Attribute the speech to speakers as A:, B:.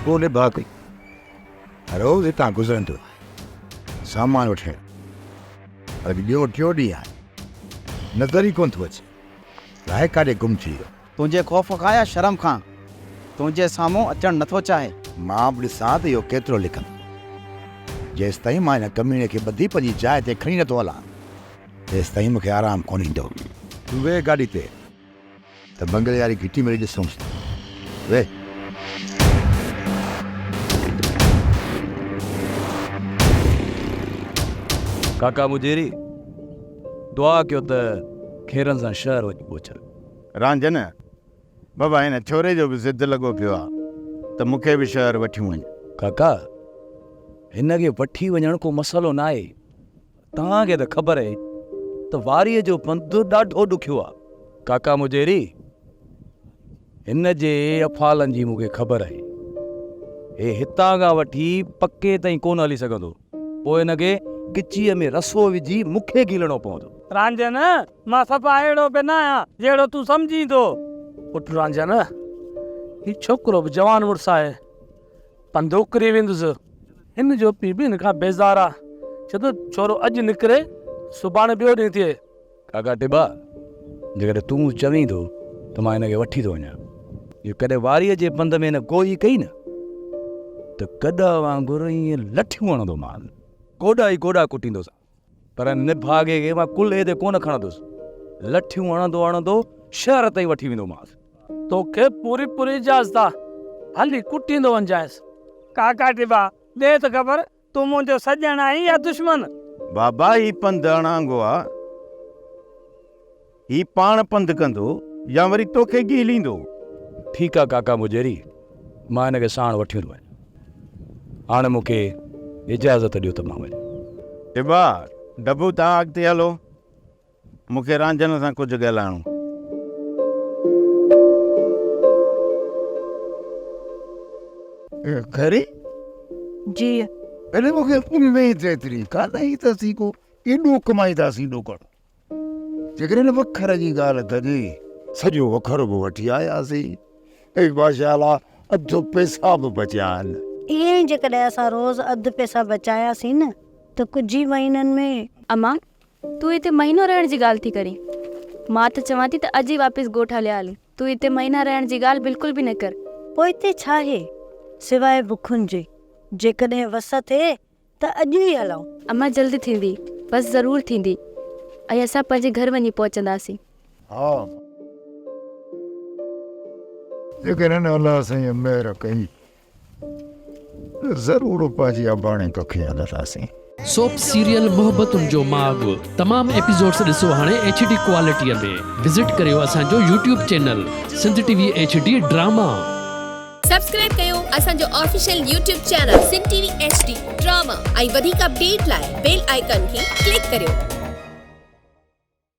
A: ڪو نڀاڳ روز هتان گذرندو آهي سامان وٺڻ. اڄ ٻيو ٽيون ڏينهن آهي، نظر ئي ڪونه ٿو اچي. الائي ڪاڏي گم ٿي ويو.
B: تنهنجي خوف کان يا شرم کان تنهنجي سامهون اچڻ نٿو چاهي.
A: مان به ڏسان ته اهو ڪيترو لکندو. جيستائين مان هن ڪميڻي کي ٻڌي پنهنجي جاء تي کڻي نٿو هلان، تيستائين مون کي آرام ڪونه ايندو. تون ويهه گاڏي تي ته بنگلي واري گهٽي ۾ ڏسونس ٿا. ويهه.
C: ڪاڪا مجيري، دعا ڪيو ته خيرن سان شهر وڃي پهچن.
D: رانجهن، بابا هن ڇوري جو به ضد لڳو پيو آ ته مون کي به شهر وٺيون وڃ.
C: ڪاڪا، هن کي وٺي وڃڻ ڪو مسئلو ناهي. توهان کي ته خبر اهي ته واريء جو پنڌ ڏاڍو ڏکيو آ. ڪاڪا مجيري، هن جي افعالن جي مون کي خبر اهي. هي هتان کان وٺي پڪي تائين ڪونه هلي سگهندو. پوء هن کي ڳچيء ۾ رسو وجهي مون کي گهيلڻو پوندو.
E: رانجهن، مان صفا اهڙو به نه آهيان، جهڙو تون سمجهين ٿو.
F: پٽ رانجهن، هي ڇوڪرو به جوان مڙس آهي. پنڌ اڪري ويندس. هن جو پيء به هن کان بيزار آ. چئي ٿو ڇورو اڄ نڪري سڀاڻي ٻيو ڏينهن ٿئي.
C: ڪاڪا ٽٻا، جيڪڏهن تون چوين ٿو ته مان هن کي وٺي ٿو وڃان. جي ڪڏهن واريء جي پنڌ ۾ هن گوهي ڪئي نه ته گڏهه وانگر ائين لٺيون هڻندومانس. گوڏا ئي گوڏا ڪٽيندوسانس. پر ان نڀاڳي کي مان ڪلهي تي ڪونه کڻندس. لٺيون هڻندو هڻندو شهر تائين وٺي ويندومانس.
F: توکي پوري پوري اجازت آ، هلي ڪٽيندو وڃجانس.
E: ڪاڪا ٽٻا، ڏي ته خبر، تون منهنجو سڄڻ آهين يا دشمن؟
D: بابا هي پنڌ اڻانگو آ. هي پاڻ پنڌ ڪندو يا وري توکي گهليندو.
C: ٺيڪ آ ڪاڪا مجيري، مان هن کي ساڻ وٺيون ٿو وڃان. هاڻ مون کي اجازت ڏيو ته مان وڃان.
D: ٽٻا، ڊبو توهان اڳتي هلو، مون کي رانجهن سان ڪجهه ڳالهائڻو.
A: خيري؟
G: جي.
A: پهرين مون کي اميد ايتري ڪانه هئي ته اسين ڪو ايڏو ڪمائينداسين ڏوڪڙ. جيڪڏهن هن وکر جي ڳالهه ڪجي، سڄو وکر به وٺي آياسين ۽ ماشاء الله اڌ پئسا به بچيا آهن.
G: ائين ئي جيڪڏهن اسان روز اڌ پئسا بچاياسين نه ته ڪجهه ئي مهينن ۾.
H: امان، تون هتي مهينو رهڻ جي ڳالهه ٿي ڪرين. مان ته چوان ٿي ته اڄ ئي واپس ڳوٺ هليا هلون. تون هتي مهينا رهڻ جي ڳالهه بلڪل به نه ڪر.
G: پوء هتي ڇاهي، سواء بکن جي. جيڪڏهن وس ٿئي ته اڄ ئي هلون.
H: امان جلد ٿيندي، بس ضرور ٿيندي ۽ اسان پنهنجي گهر وڃي پهچنداسين.
A: ها. جيڪڏهن الله سائينء مهر ڪئي ته ضرور پنهنجي اباڻي ڪکي هلنداسين.
I: سوپ سيريل محبتن جو ماڳ تمام ايپيسوڊس ڏسو هاڻي ايڇ ڊي ڪوالٽي ۾ وزٽ ڪريو اسان جو YouTube channel Sindh T V H D drama.
J: Subscribe ڪيو اسان جو official YouTube channel Sindh T V H D drama ۽ وڌيڪ اپڊيٽ لاء بيل آئيڪان کي ڪلڪ ڪريو.